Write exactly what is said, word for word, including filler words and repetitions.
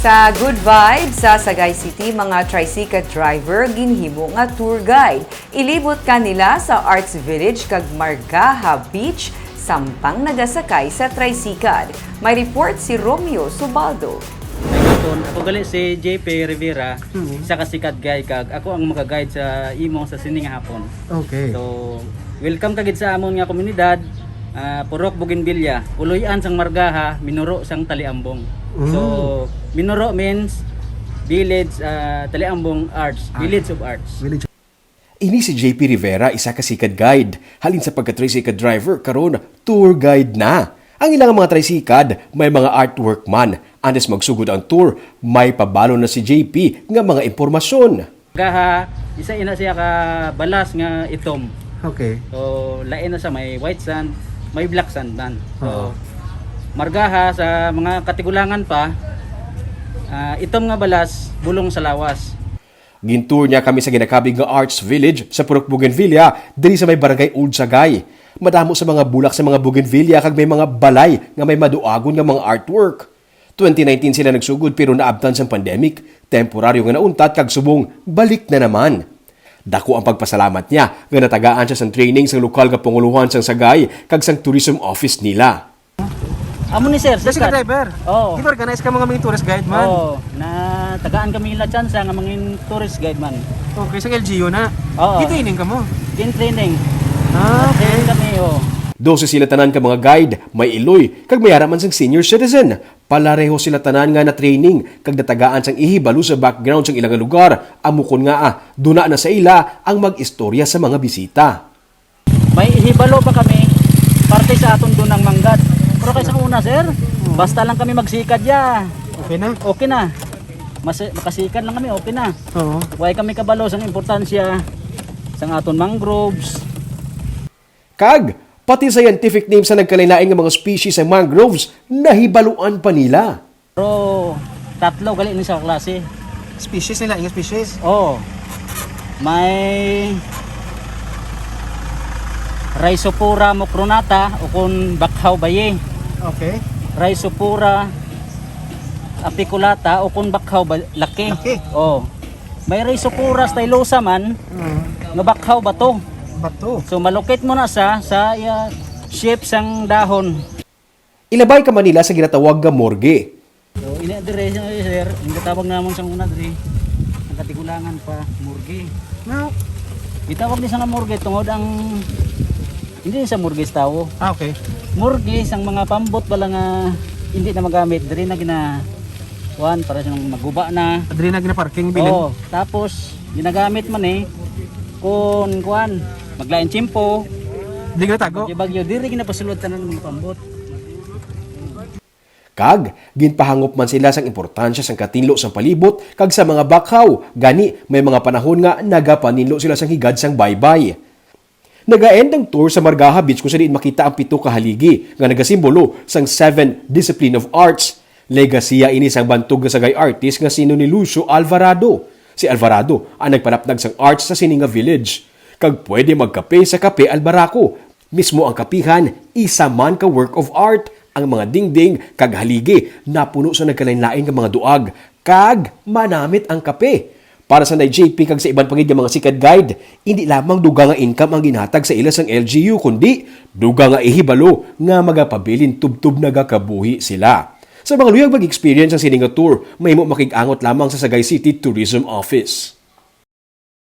Sa Good Vibes sa Sagay City, mga tricycle driver ginhimo nga tour guide. Ilibot ka nila sa Arts Village kag Margaha Beach, samtang nagasakay sa tricycle. May report si Romeo Subaldo. Hapon, ako gali si J P Rivera, isa ka sikat guide kag ako ang maka-guide sa imo sa sini nga hapon. Okay. So, welcome ka gid sa amon nga komunidad, ah, Purok Bougainvillea, Puloy-an sang Margaha, Minuro sang Taliambong. So, Minuro means village, ah, Taliambong Arts, Village of Arts. Village. Ini si J P Rivera, isa ka sikad guide. Halin sa pagka-tricycle driver, karon tour guide na. Ang ilang mga tricycad, may mga artwork man. Antes magsugod ang tour, may pabalo na si J P nga mga impormasyon. Gaha, isa ina siya ka balas nga itom. Okay. So, lain na sa may white sand, may black sand man. So, Oo. Margaha sa mga katigulangan pa, ah, itom nga balas, bulong sa lawas. Gintour niya kami sa ginakabig nga Arts Village sa Purok Bougainvillea, diri sa may Barangay Old Sagay. Madamo sa mga bulak sa mga bougainvillea kag may mga balay nga may maduagon nga mga artwork. Twenty nineteen sila nagsugod pero naabtan sang pandemic, temporaryo nga nauntat kag subong balik na naman. Dako ang pagpasalamat niya nga natagaan siya sang training sang lokal nga pangulohan sang Sagay kag sang tourism office nila. Amo ni sir, Dasi ka sikat. driver. Oo. Di ba organize ka mga mga tourist guide man? Oo, na tagaan kami nila chance nga mangin tourist guide man. Okay, sa L G U na. Oo. Di training ka mo. In training. Ah, Train okay. Kami, oh. Dose sila tanan ka mga guide, may iloy, kag may ara man sang senior citizen. Palareho sila tanan nga na-training kag natagaan sang ihibalo sa background sang ilang lugar, amo kon ngaa duna na sa ila ang mag-istorya sa mga bisita. May ihibalo pa kami parte sa aton dunang manggad. Pero kay sa una, sir, basta lang kami magsikad ya. Okay na. Okay na. Mas makasikad lang kami, okay na. Oo. Way kami kabalo sang importansya sang aton mangroves. Kag pati scientific name sa nagkalain-lain nga mga species sa mangroves nahibaluan pa nila. Pero tatlo gali ni sa klase. Species nila, yung species. Oh. May Rhizophora mucronata o kun bakhaw bayi. Okay. Rhizophora apiculata o kun bakhaw ba, laki. Laki. Oh. May Rhizophora stylosa man Mm. nga bakhaw bato. Bato. So malukit mo na sa sa iya shape sang dahon. Ilabay ka man nila sa ginatawag nga morgue. So ina dire, sir, ang gatawag namon sa una dire, ang katigulangan pa morgue. No. Gitawag ni sa nga morgue tungod ang hindi sa morgue sa tawo. Ah, okay. Morgue sang mga pambot bala nga hindi na magamit dire na gina kuan para sa mga maguba na. Adri na ginaparking bilin. Oh, tapos ginagamit man eh kun kuan maglain tiyempo, Di na tago. bagyo-bagyo diri ginapasulod tanan ng mga pambot. Kag ginpahangop man sila sang importansya sang katinlo sang palibot kag sa mga bakhaw. Gani, may mga panahon nga nagapaninlo sila sang higad sang baybay. Nag-end ang tour sa Margaha Beach kung sa diin makita ang pito ka haligi nga nagasimbolo sang Seven Discipline of Arts. Legasiya ini sang bantog nga Sagay artist nga sino ni Lucio Alvarado. Si Alvarado ang nagpanapnag sang arts sa sini nga village. Kag pwede magkape sa Cafe Albaraco. Mismo ang kapihan, isa man ka work of art. Ang mga dingding kag haligi napuno sa nagkalainlain nga mga duag, kag manamit ang kape. Para sa Nay J P kag sa iban pa gid nga mga sikad guide, hindi lamang dugang nga income ang ginhatag sa ila sang L G U, kundi dugang nga ihibalo nga magapabilin tubtob nagakabuhi sila. Sa mga luyag mag-experience ang sini nga tour, mahimo makig-angot lamang sa Sagay City Tourism Office.